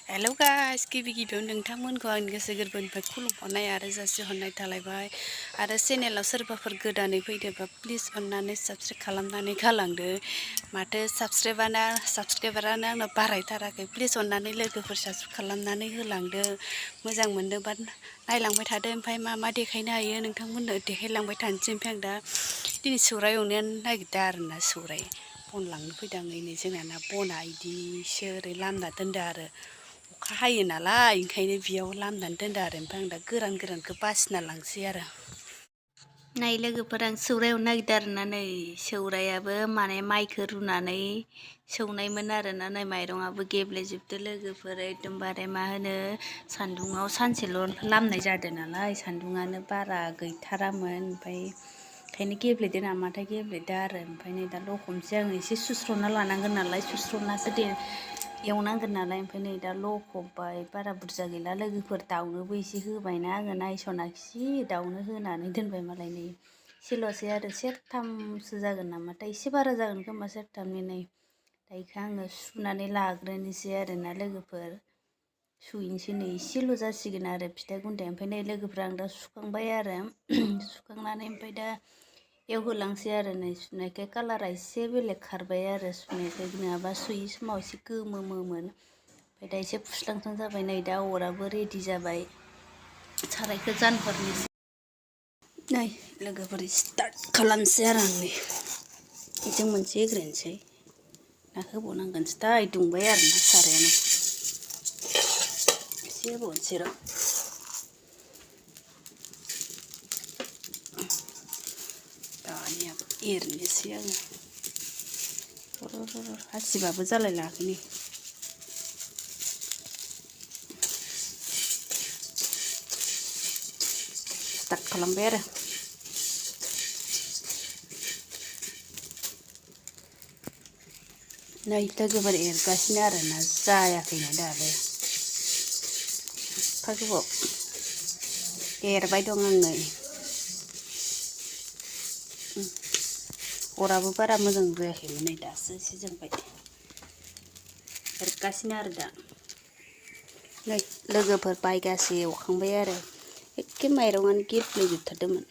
hello guys गिबि गिबियाव नोंथांमोनखौ आंनि गोसो गोरबोनिफ्राय खुलुमहरनाय आरो जासिहरनाय थालायबाय आरो चेनेलाव सोरबाफोर गोदानै फैदोंबा प्लिज अननानै साबस्क्राइब खालामनानै गालांदो माथो साबस्क्राइबारानो आंना बारायथाराखै प्लिज अननानै लोगोफोर साबस्क्राइब खालामनानै होलांदो मोजां मोनदोंबा नायलांबाय थादो ओमफ्राय मा देखायनो हायो नोंथांमोननो देखायलांबाय थानोसै ओमफ्राय आं दा दिनै सौराय एवनो नागिरदों आरोना सौराय बन लांनो फैदों आं नै जोंना बना इदिसो ओरै लामना दोनदो आरो अखा हायो नालाय ओंखायनो बेयाव लामनानै दोनदो आरो ओमफ्राय आं दा गोरानखौ बासिना लांसै आरो नाय लोगोफोर आं सौराय एवनो नागिरदों आरोना नै सौरायाबो माने माइखौ रुनानै सौनायमोन आरोना नै माइरङाबो गेब्लेजोबदो लोगोफोर एकदमबारे मा होनो सान्दुङाव सानसेल' लामनाय जादों नालाय सान्दुङानो बारा गैथारामोन ओमफ्राय ओंखायनो गेब्लेदो नामाथाय गेब्लेदो आरो ओमफ्राय नै दा लखबनोसै आङो एसे सुस्र'ना लानांगोन नालाय सुस्र'नासो एवनांगोन नालाय ओमफ्राय नै दा लखबबाय बारा बुरजा गैला लोगोफोर दाउनोबो एसे होबायना आङो नायस'नाखिसै दाउनो होनानै दोनबाय मालाय नै एसेल'सै आरो सेरथामसो जागोन नामाथाय एसे बारा जागोन खोमा सेरथामनि नै दा बेखौ आङो सुनानै लाग्रोनोसै आरोना लोगोफोर सुहैनोसै नै एसेल' जासिगोन आरो फिथा गुन्दै ओमफ्राय नै लोगोफोर आं दा सुखांबाय आरो सुखांनानै ओमफ्राय दा एवहोलांसै आरो नै सुनायखाय कालारा एसे बेलेग खारबाय आरो सुनायखाय नङाबा सुयि समाव एसे गोमोमोन ओमफ्राय दा एसे फुस्लांस्लां जाबाय नै दा अराबो रेडि जाबाय सारायखौ जानहरनोसै नै लोगोफोर स्टार्ट खालामसै आरो आं नै बेजों मोनसे होग्रोनोसै ना होबावनांगोनसो दाय दुंबाय आरोना सारायानो एसे होबावनोसै र' दानिया एरनोसै आङो हासिबाबो जालाय लाङाखै नै स्टार्ट खालामबाय आरो नै लोगोफोर एरगासिनो आरोना जायाखैनो दाबो एफा गोबाव एरबाय दं आं नै अराबो बारा मोजां जायाखैमोन नै दासो एसे जोंबाय एरगासिनो आरो दा नै लोगोफोर बायगासे एवखांबाय आरो एखे माइरङानो गेब्लेजोबथारदोंमोन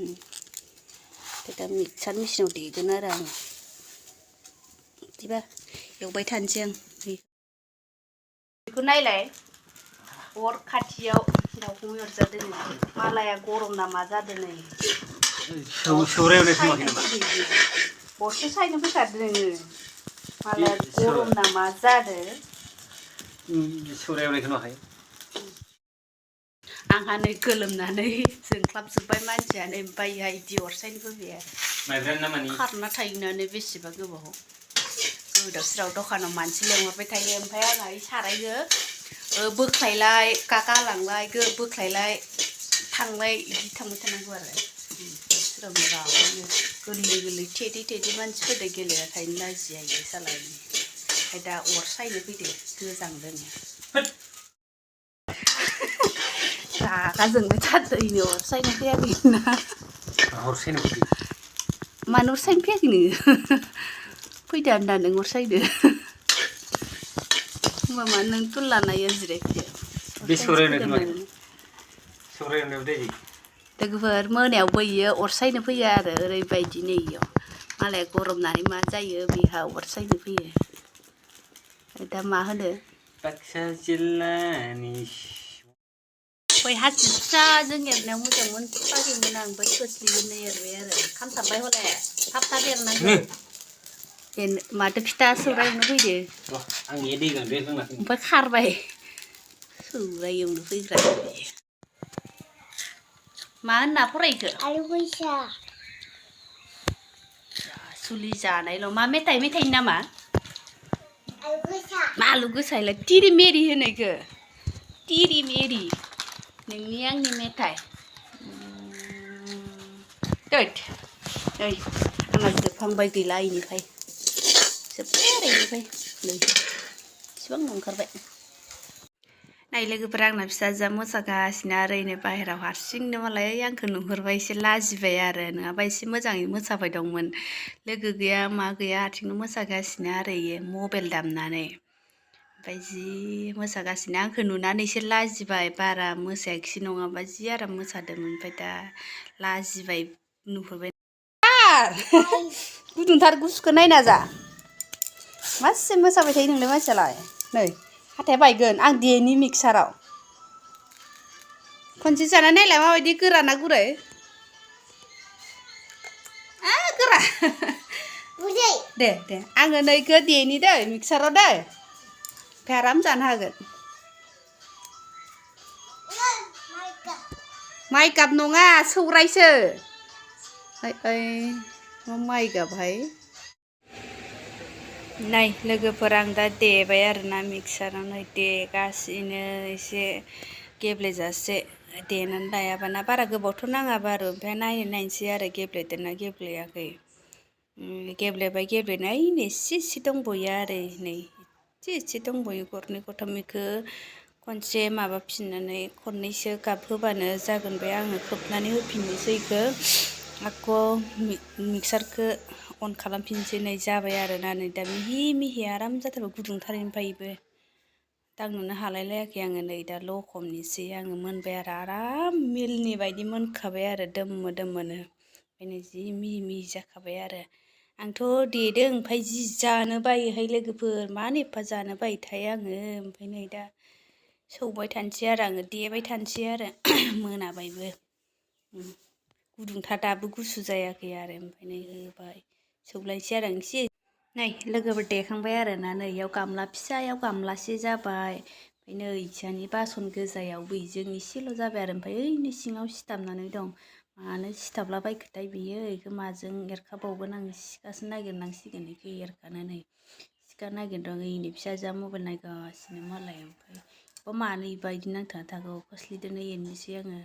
ओमफ्राय दा मिक्सार मेचिनाव देगोन आरो आं बिदिबा एवबाय थानोसै आं बेखौ नायलाय अर खाथियाव दाउखौ एरजादों मालाया गरम ना मा जादों नै सौराय एवनायखौ नुवाखै नामा अरसो सायनो फैखादों नोङो मालाया गरम ना मा जादों सौराय एवनायखौ नुवाखै आंहा नै गोलोमनानै जोंख्लाबजोब्बाय मानसियानो ओमफ्राय इदि अर सायनोबो गैया खारना थायोनानो बेसेबा गोबाव गोदाव सोराव दखानाव मानसि लेंहरबाय थायो ओमफ्राय आंहा इ सारायखौ बोख्लायलाय गालांलाय बोख्लायलाय थांलाय इदि थांबाय थानांगौ आरो सोरबा रागानो गोरलै थेदे मानसिफोरजों गेलेना थायो लाजिया इयो सालायनो ओमफ्राय दा अर सायनो फैदो गोजांदों रागा जोंबाय थादों अर सायनो फैयाखै ना अर सायनो फैदो मानो अर सायनो फैयाखै नोङो फैदो होनदा नों अर सायदो होमबा मा नों तुल लानाया जिरायफैदो बे सौराय एवनायाव दै लोगोफोर मोनायावबो इयो अर सायनो फैयो आरो ओरैबायदि नै इयाव मालाय गरमनानै मा जायो बेहा अर सायनो फैयो दा मा होनो बाक्सा जिल्लानि बै हासिब फिसाजों एरनायाव मोजां मोनफाखैमोन आं ओमफ्राय खोस्लिजोंनो एरबाय आरो खामथाबबाय हले थाब एरनांगौ माथो फिथा सौराय एवनो फैदो ओमफ्राय खारबाय सौराय एवनो फैग्रा मा होनना फरायखो आलु गोसा सुलि जानायल' मा मेथाइनि नामा मा आलु गोसालाय तिरि मेरि होनायखो तिरि मेरि नोंनि आंनि मेथाइ दोद नै आंना जोबहांबाय गैला इनिफ्राय जोब्बाय आरो इनिफ्राय नै इसिबां ओंखारबाय नाय लोगोफोर आंना फिसाजोआ मोसागासिनो आरो ओरैनो बाहेरायाव हारसिंनो मालाय आंखौ नुहुरबाय एसे लाजिबाय आरो नङाबा एसे मोजाङै मोसाबाय दंमोन लोगो गैया मा गैया हारसिंनो मोसागासिनो आरो इयो मबाइल दामनानै ओमफ्राय जि मोसागासिनो आंखौ नुनानै इसोर लाजिबाय बारा मोसायाखिसै नङाबा जि आराम मोसादोंमोन ओमफ्राय दा लाजिबाय नुहरबाय गुदुंथार गुसुखौ नायना जा मासे मोसाबाय थायो नोंलाय मानसियालाय नै हाथाया बायगोन आं देनि मिक्साराव खनसे जाना नायलाय माबायदि गोरा ना गुरै गोरा दे दे आङो नैखौ देनि दै मिक्साराव दै ओमफ्राय आराम जानो हागोन माइगाब नङा सौरायसो ओइ मा माइगाबहाय नै लोगोफोर आं दा देबाय आरोना मिक्साराव नै देगासिनो एसे गेब्लेजासे देनानै लायाबाना बारा गोबावथ' नाङा बारु ओमफ्राय नायनोसै आरो गेब्लेदोंना गेब्लेयाखै गेब्लेबाय गेब्लेनाय नै एसे दंबयो आरो नै एसे दंबयो गरनै गरथामनिखौ खनसे माबाफिननानै खननैसो गाबहोबानो जागोन बे आङो खोबनानै होफिननोसै इखौ आक' मिक्सारखौ अन खालामफिनसै नै जाबाय आरोना नै दा मिहि मिहि आराम जाथारबाय गुदुंथारनिफ्रायबो दांनोनो हालाय लायाखै आङो नै दा लखबनोसै आङो मोनबाय आरो आराम मिलनि बायदि मोनखाबाय आरो दोममो दोममोनो ओंखायनो जि मिहि मिहि जाखाबाय आरो आंथ' देदों ओमफ्राय जि जानो बायोहाय लोगोफोर मानो एफा जानो बायोथाय आङो ओमफ्राय नै दा सौबाय थानोसै आरो आङो देबाय थानोसै आरो मोनाबायबो गुदुंथार दाबो गुसु जायाखै आरो ओमफ्राय नै होबाय सौलायनोसै आरो आं एसे नै लोगोफोर देखांबाय आरोना नै इयाव गामला फिसायाव गामलासे जाबाय ओमफ्राय नै इसानि बासन गोजायावबो इजों एसेल' जाबाय आरो ओमफ्राय ओइनि सिङाव सिथाबनानै दं मानो सिथाबलाबायखोथाय बियो बेखौ माजों एरखाबावगोन आं सिखासो नागिरनांसिगोन बेखौ एरखानो नै सिखा नागिरदों इनि फिसाजोआ मबाइल नायगासिनो मालाय ओमफ्राय मानो इबायदि नांथाना थागौ खोस्लिदोंनो एरनोसै आङो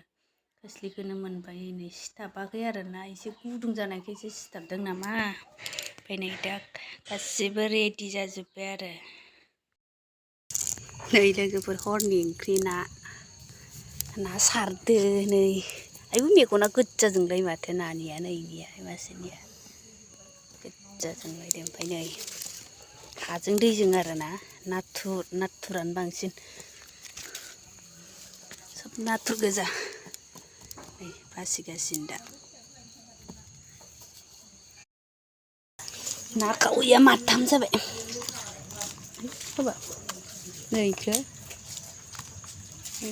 खोस्लिखौनो मोनबाय नै सिथाबाखै आरोना एसे गुदुं जानायखायसो सिथाबदों नामा ओमफ्राय नै दा गासिबो रेडि जाजोब्बाय आरो नै लोगोफोर हरनि ओंख्रि ना सारदो नै आयु मेगना गोज्जा जोंलाय माथो नानिया नै इनिया मासेनिया गोज्जा जोंलायदों ओमफ्राय नै हाजों दैजों आरोना नाथुरानो बांसिन सब नाथुर गोजा नै बासिगासिनो दा ना खावैया माथाम जाबाय नै इखो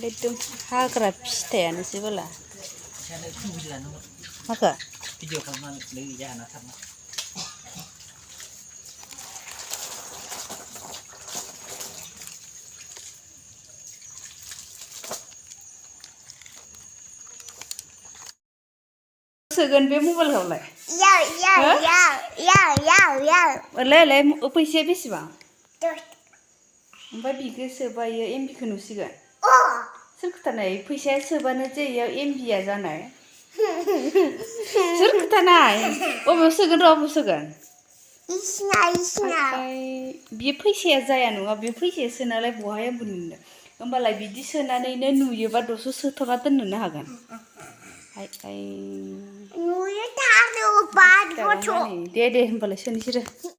एकदम हाग्रा फिथाइयानोसै बोला माखो सोगोन बे मबाइलखौलाय ओरैलाय फैसाया बेसेबां ओमफ्राय बिखौ सोबा इयो एमबिखौ नुसिगोन सोर खोथानाय फैसाया सोबानो जे इयाव एमबिया जानाय सोर खोथानाय अबेयाव सोगोन र' अबेयाव सोगोन बियो फैसाया जाया नङा बे फैसाया सोनालाय बहाय एमबि नुनो होमबालाय बिदि सोनानैनो नुयोबा दसे सोथ'ना दोननोनो हागोन दे होमबालाय सोनोसै